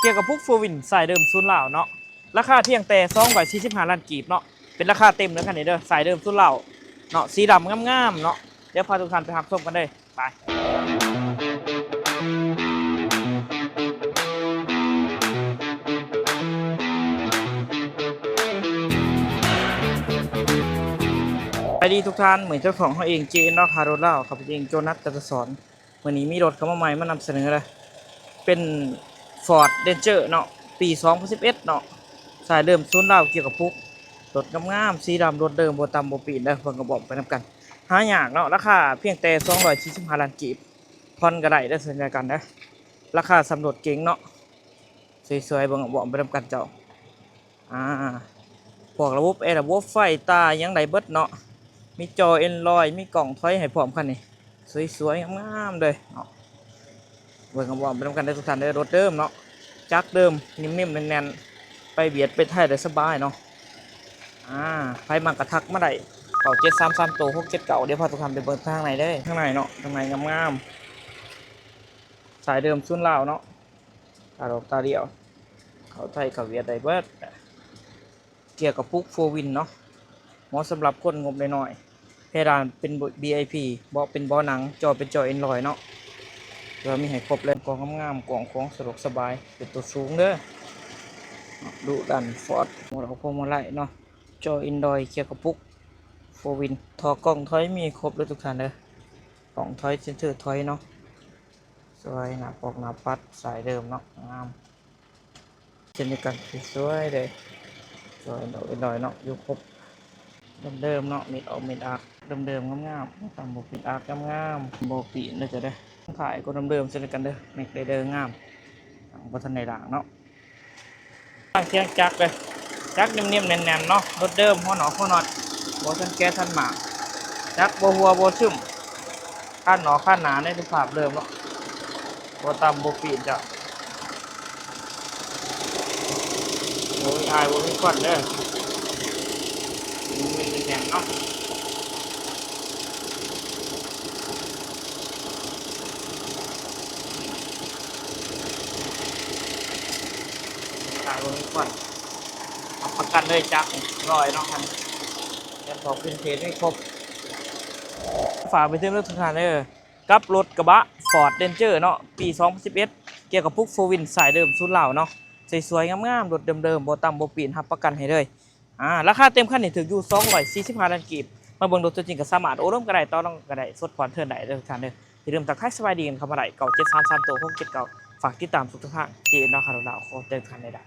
ກຽກະປຸກໂຟວິນ ສາຍເດີມສູນລາວເນາະ ລາຄາພຽງແຕ່ສອງຮ້ອຍສີ່ສິບຫ້າລ້ານກີບເນາະ ເປັນລາຄາເຕັມເດີຄັນນີ້ເດີ ສາຍເດີມສູນລາວເນາະ ສີດຳງາມໆເນາະ ດຽວພາທຸກທ່ານໄປຮັບຊົມກັນເດີ ໄປ. ສະບາຍດີທຸກທ່ານ ມື້ນີ້ເຈົ້າຂອງເຮົາເອງ ເຈເອັນ ດອກ ຄາລົດລາວ ຂ້າພະເຈົ້າເອງ ໂຈນັດ ຈັນທະສອນ ມື້ນີ້ມີລົດເຂົ້າມາໃໝ່ມານຳສະເໜີເດີ ເປັນ ຟອດ ເຣນເຈີ ເນາະ ປີສອງພັນສິບເອັດເນາະ ສາຍເດີມສູນລາວ ກຽກະປຸກ ລົດງາມໆ ສີດຳ ລົດເດີມ ບໍ່ຕຳບໍ່ປີ້ນເດີ ເບິ່ງກະບອກໄປນຳກັນ ຫາຍາກເນາະ ລາຄາພຽງແຕ່ສອງຮ້ອຍສີ່ສິບຫ້າລ້ານກີບ ຜ່ອນກະໄດ້ເດີ ສັນຍາກັນເດີ ລາຄາສ່ຳລົດເກັງເນາະ ສວຍໆ ເບິ່ງກະບອກໄປນຳກັນເຈົ້າ. ອາ ພວກລະບົບແອ ລະບົບໄຟ ຕາຫຍັງໄດ້ເບິດເນາະ ມີຈໍແອນດຣອຍ ມີກ້ອງຖອຍໃຫ້ພ້ອມຄັນນີ້ ສວຍໆ ງາມໆເລີຍເນາະ ເບິ່ງກະບອກໄປນຳກັນເດີທຸກທ່ານເດີ ລົດເດີມເນາະ ຈັກເດີມ ໜິ່ມໆແໜ້ນໆ ໄປຫວຽດໄປໄທໄດ້ສະບາຍເນາະ ອາ ໃຜມັກກະທັກມາໄດ້ ເກົ້າເຈັດສາມສາມໂຕຫົກເຈັດເກົ້າ ດຽວພາທຸກທ່ານໄປເບິ່ງທາງໃນເດີ ທາງໃນເນາະ ທາງໃນງາມໆ ສາຍເດີມສູນລາວເນາະ ຕາດອກຕາດຽວ ເຂົ້າໄທເຂົ້າຫວຽດໄດ້ເບິດ ກຽກະປຸກໂຟວິນເນາະ ເໝາະສຳລັບຄົນງົບນ້ອຍໆ ເພດານເປັນ ບີໄອພີ ເບາະເປັນເບາະໜັງ ຈໍເປັນຈໍແອນດຣອຍເນາະ ແລ້ວມີໃຫ້ຄົບເລີຍ ເບາະງາມໆ ກວ້າງຂວາງ ສະດວກສະບາຍ ເປັນໂຕສູງເດີ ດຸດັນ ຟອດ ໝູນເອົາພວງມາໄລເນາະ ຈໍແອນດຣອຍ ກຽກະປຸກໂຟວິນ ທໍ່ກ້ອງຖອຍມີຄົບເລີຍທຸກທ່ານເດີ ກ້ອງຖອຍ ເຊັນເຕີຖອຍເນາະ ສວຍ ໜ້າປອກໜ້າປັດ ສາຍເດີມເນາະ ງາມ ເຊັ່ນດຽວກັນ ສວຍໆເດີ ສວຍເນາະ ເອັນດຣອຍເນາະ ຢູ່ຄົບ ເດີມໆເນາະ ເມັດອອກເມັດອາກ ເດີມໆງາມໆ ບໍ່ຕຳບໍ່ປີ້ນ ອາກງາມໆ ບໍ່ປີ້ນເດີເຈົ້າເດີ ທ້າຍກໍເດີມໆເຊັ່ນດຽວກັນເດີ ແມັກໄລເດີງາມ ຍັງບໍ່ທັນໄດ້ລ້າງເນາະ ລ້າງຄຽງຈັກເດີ ຈັກເນັມໆແໜ້ນໆເນາະ ລົດເດີມ ຫົວໜອກຫົວນັອດ ບໍ່ທັນແກະທັນໝາກ ຈັກບໍ່ຮົ່ວບໍ່ຊຶມ ຄານນອກຄານໜາໃນສະພາບເດີມເນາະ ບໍ່ຕຳບໍ່ປີ້ນເຈົ້າ ບໍ່ມີອາຍບໍ່ມີຄວັນເດີ ແໜ້ນໆເນາະ ອາຍບໍ່ມີຄວັນ ຮັບປະກັນເລີຍ ຈັກນີ້ຮ້ອຍເນາະ ຄັນ ແມ່ນຂອງວິນເທຈນີ້ຄົບ ຝາກໄປເຖິງເດີທຸກທ່ານເດີ ກັບລົດກະບະ ຟອດ ເຣນເຈີ ເນາະ ປີສອງພັນສິບເອັດ ກຽກະປຸກໂຟວິນ ສາຍເດີມສູນລາວເນາະ ສວຍໆງາມໆ ລົດເດີມໆ ບໍ່ຕຳບໍ່ປີ້ນ ຮັບປະກັນໃຫ້ເລີຍ ອາ ລາຄາເຕັມຄັນນີ້ຖືກຢູ່ສອງຮ້ອຍສີ່ສິບຫ້າລ້ານກີບ ມາເບິ່ງລົດຕົວຈິງກະສາມາດໂອ້ລົມກັນໄດ້ ຕໍ່ລອງກັນໄດ້ ສົດຜ່ອນເທີນໄດ້ເດີທຸກທ່ານເດີ ຢ່າລືມທັກທາຍສະບາຍດີກັນເຂົ້າມາໄດ້ ເກົ້າເຈັດສາມສາມໂຕຫົກເຈັດເກົ້າ ຝາກຕິດຕາມທຸກໆທາງ ເຈເອັນ ດອກ ຄາໂຣດລາວ ຂໍແຈ້ງທ່ານໄດ້.